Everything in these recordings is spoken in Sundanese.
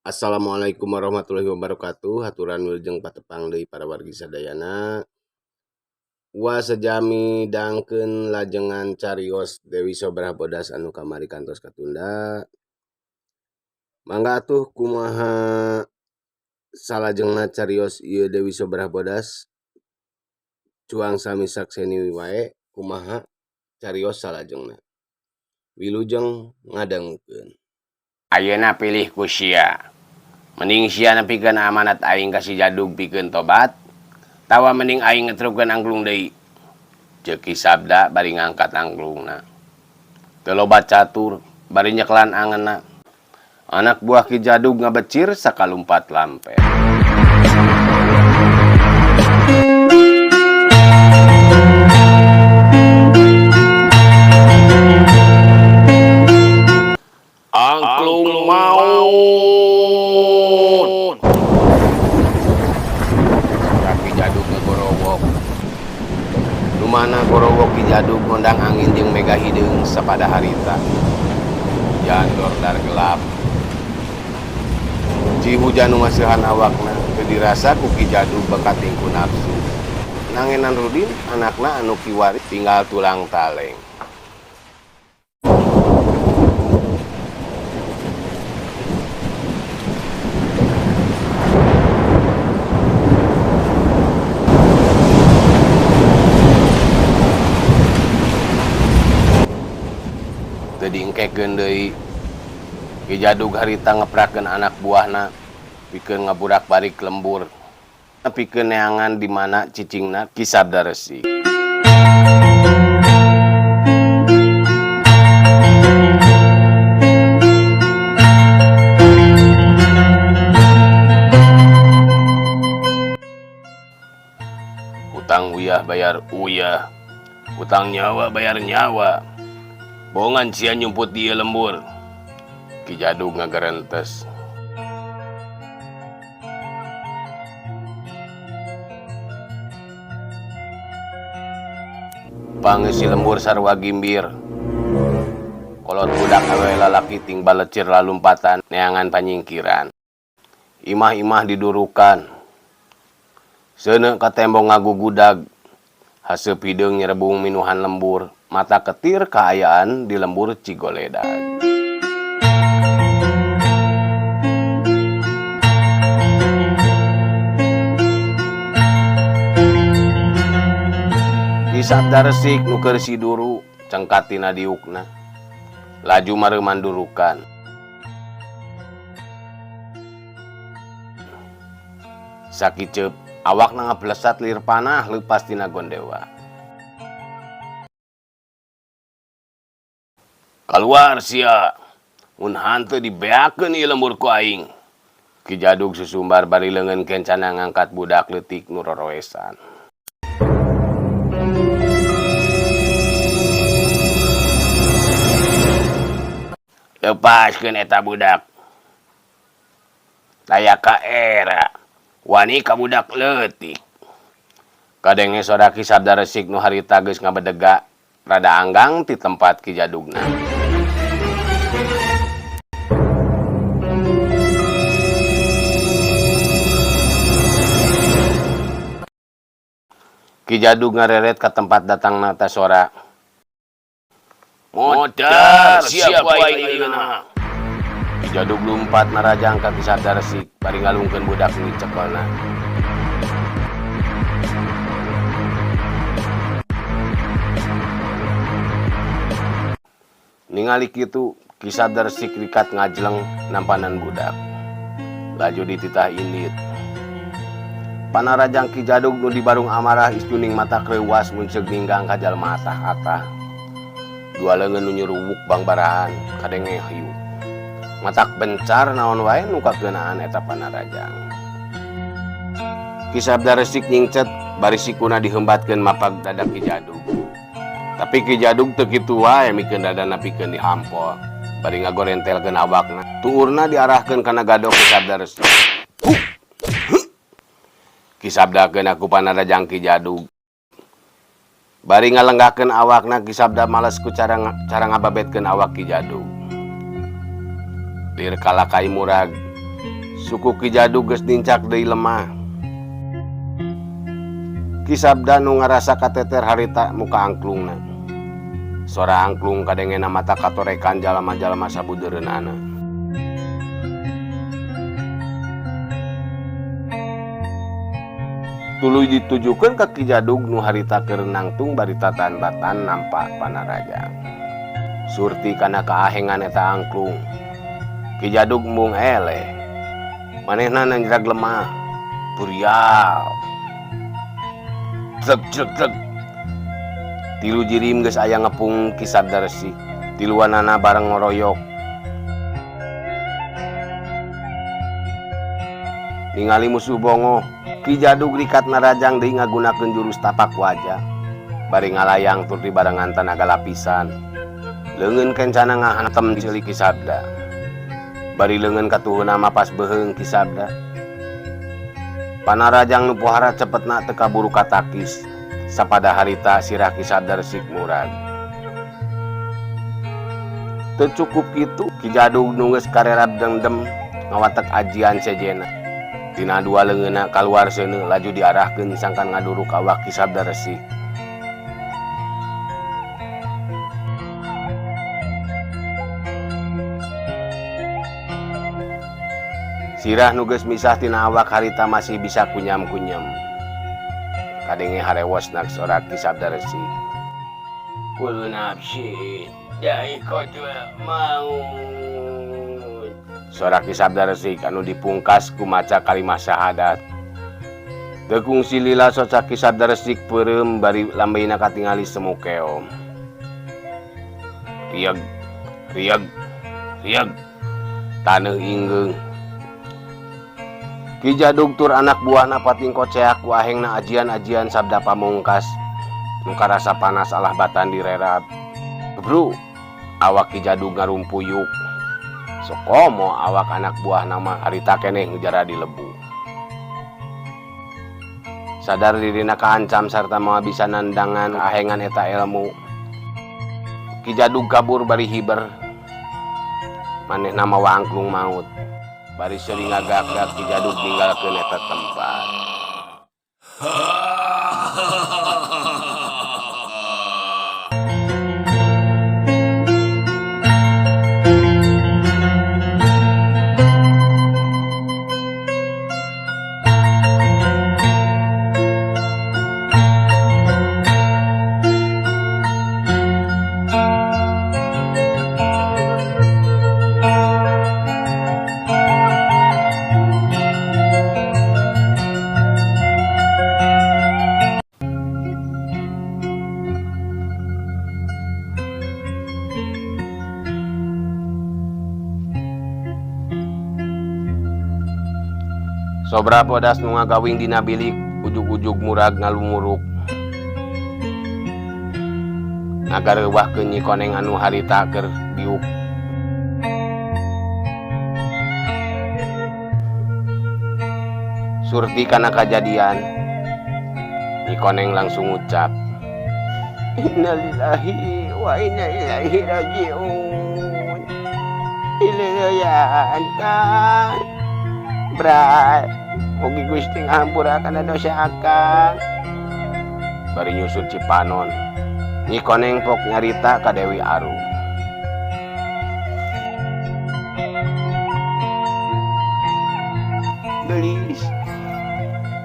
Assalamualaikum warahmatullahi wabarakatuh. Haturan wilujeng patepang deui para wargi sadayana. Wa sejami dangkeun lajengan carios Dewi Sobrah Bodas anu kamari kantos katunda. Mangga atuh kumaha salajengna carios ieu Dewi Sobrah Bodas cuang sami sakseni wae kumaha carios salajengna. Wilujeng ngadangukeun. Ayeuna pilih ku sia. Mending sia nepikeun amanat aing ka si Jadug pikeun tobat, tawa mending aing ngetrupkeun angklung deui. Ceuk Ki Sabda bari ngangkat angklungna. Teu loba catur bari nyeklan angeunna. Anak buah Ki Jadug ngabecir sakalumpat lampe. Angklung maut. Ki Jadug ngegorowok. Nu mana gorowok Ki Jadug ngondang angin jeung mega hideung sapada harita. Jandor dar gelap. Ci hujan nu ngaseuhan awakna teu dirasa ku Ki Jadug bekating ku nafsu. Nangenan Rudin anakna anu kiwari tinggal tulang taleng. Teu diengkekeun deui. Ki Jadug harita ngeprakeun anak buahna pikeun ngaburak-barik lembur. Pikeun neangan di mana cicingna Ki Sabda Resik. Hutang uyah bayar uyah, hutang nyawa bayar nyawa. Bongan sia nyumput dia lembur. Ki Jadug ngagerentes. Pangeusi lembur sarua gimbir. Kolot budak awewe lalaki ting balecir lalumpatan neangan panyingkiran. Imah-imah didurukan. Seuneu ka tembong ngagugudag. Haseup hideung nyerebung minuhan lembur. Mata ketir kaayaan di lembur Cigoledag. Ki Sabda Resik nu keur siduru cengkat tina diukna. Laju mareuman durukan. Sakiceup awakna ngablesat lir panah leupas tina gondewa. Kaluar sia, mun hanteu dibeakeun ieu lembur ku aing. Ki Jadug susumbar bari leungeun kencana ngangkat budak leutik nu roroesan. Lepaskeun eta budak. Daya ka era, wani ka budak leutik. Kadenge sora Ki Sabda Resik nu harita geus ngabedega rada anggang ti tempat Ki Jadugna. Ki Jadug ngareret ka tempat datangna ta sora. Modar siap aing ayeuna. Ki Jadug lumpat narajang ka Ki Sabda Resik bari ngalungkeun budak nu dicekelna. Ningali kitu Ki Sabda Resik rikat ngajleng nampanan budak. Laju dititah indit. Panarajang Ki Jadug nu dibarung amarah istuning mata kreuwas mun ceuk ninggang ka jalma atah-atah. Dua leungeun nu nyuruwuk bangbarahan kadenge hiu. Matak bencar naon wae nu kageunaan eta panarajang. Ki Sabda Resik nyingcet bari sikuna dihembatkeun mapag dada Ki Jadug. Tapi Ki Jadug teu kitu wae mikeun dadana pikeun dihampol. Bari ngagorentelkeun awakna. Tuurna diarahkeun kana gadok Ki Sabda Resik. Ki Sabda keun ku panarajang Ki Jadug. Bari ngalenggahkeun awakna Ki Sabda males ku cara ngababetkeun awak Ki Jadug. Lir kalakai murag. Suku Ki Jadug geus nincak deui lemah. Ki Sabda nu ngarasa kateter harita muka angklungna. Sora angklung kadengena mata katorekan jalma-jalma sabudeureunana. Tuluy ditujukeun ka Ki Jadug nu harita keur nangtung bari tatan-batan nampak panarajang. Surti kana kaahengan eta angklung. Ki Jadug embung eleh. Manehna nanjrag lemah. Purial. Trek trek trek. Tilu jirim geus aya ngepung Ki Sabda Resik. Tiluanana bareng ngoroyok. Ningali musuh bongoh, Ki Jadug rikat narajang deui ngagunakeun jurus tapak wajah. Bari ngalayang tur dibarengan tanaga lapisan. Leungeun kencana ngahantem ceuli Ki Sabda. Bari leungeun katuhuna mapas beuheung Ki Sabda. Panarajang nu pohara cepetna teu kaburu katakis. Sapada harita sirah Ki Sabda Resik murag. Teu cukup kitu, Ki Jadug nu geus karerab dengdem ngawatek ajian sejena. Tina dua leungeunna kaluar seuneu laju diarahkeun sangkan ngaduruk awak Ki Sabda Resik. Sirah nu geus misah tina awak harita masih bisa kunyam-kunyam. Kadenge harewosna sora Ki Sabda Resik. Kullu nafsin dha'iqatul maut. Sora Ki Sabda Resik anu dipungkas ku maca kalimah syahadat. Teu kungsi lila soca Ki Sabda Resik peureum bari lambeyna katingali semu keom. Rieg, rieg, rieg. Taneuh inggeung. Ki Jadug tur anak buahna pating koceak ku ahengna ajian-ajian Sabda Pamungkas. Nu karasa panas alah batan direrab. Bro, awak Ki Jadug ngarumpuyuk. Sokomo awak anak buah nama harita keneh ngejara di lebu. Sadar dirina kaancam sarta moal bisa nandangan ahengan eta ilmu. Ki Jadug kabur bari hiber. Manehna mawa angklung maut. Bari seuri ngagak-gak Ki Jadug ninggalkeun eta tempat. Sobra bodas nu ngagawing dina bilik, ujug-ujug murag ngalumuruk. Ngagareuwahkeun Nyi Koneng anu harita keur diuk. Surti kana kajadian, Nyi Koneng langsung ngucap, Innalillahi wa inna ilaihi rajiun. Ileuyan Kang. Bray, mugi Gusti ngahampura kana dosa akang. Bari nyusut Cipanon, Nyi Koneng pok nyarita ka Dewi Arum. Gelis,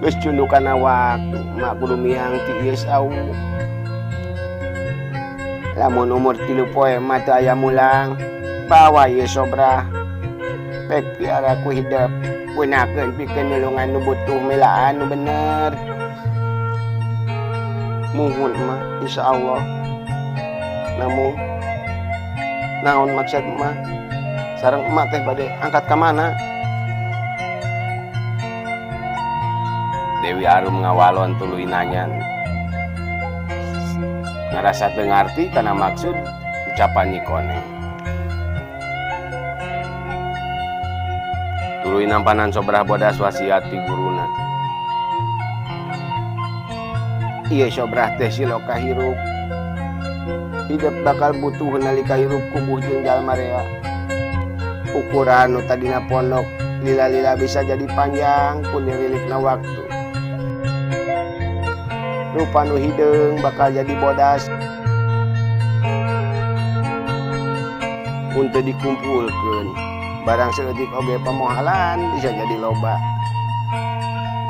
geus cunduk kana waktu, mak kudu miang ti ieu sau. Lamun umur 3 poe mah teu aya mulang, bawa ieu sobrah. Pek piara ku hidep, gunakeun pikeun nulungan nu butuh melaan nu bener. Muhun mah insyaallah. Namun naon maksud mah? Sareng emak teh bade angkat ka mana? Dewi Arum ngawalon tuluy nanya. Ngarasa teu ngarti kana maksud ucapan Nyi Koneng. Tuluy nampanan sobrah bodas wasiat ti guruna. Ieu sobrah teh siloka hirup. Hidup bakal butuh nalika hirup kubuh jeung jalma rea. Ukuran nu tadina pondok Lila-lila bisa jadi panjang ku nirilikna waktu. Rupa nu hideung bakal jadi bodas mun teu dikumpulkeun. Barang saeutik oge pamohalan bisa jadi loba.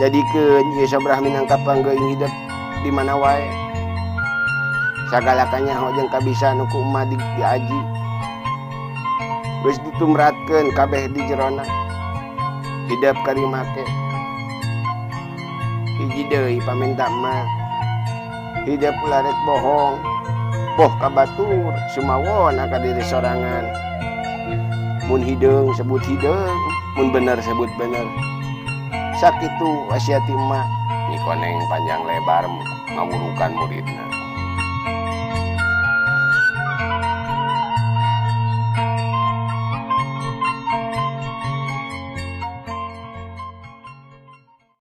Jadikeun ieu sabrah minangka panggeuing hidep di mana wae. Sagala kanyaho jeung kabisa nu ku emak diaji. Geus ditumratkeun kabeh di jerona. Hidep kari make. Hiji deui pamenta emak. Hidep ulah rek bohong. Boh ka batur sumawona ka diri sorangan. Mun hideung sebut hideung, mun bener sebut bener. Sakitu wasiat emak. Nyi Koneng panjang lebar ngawurukan muridna.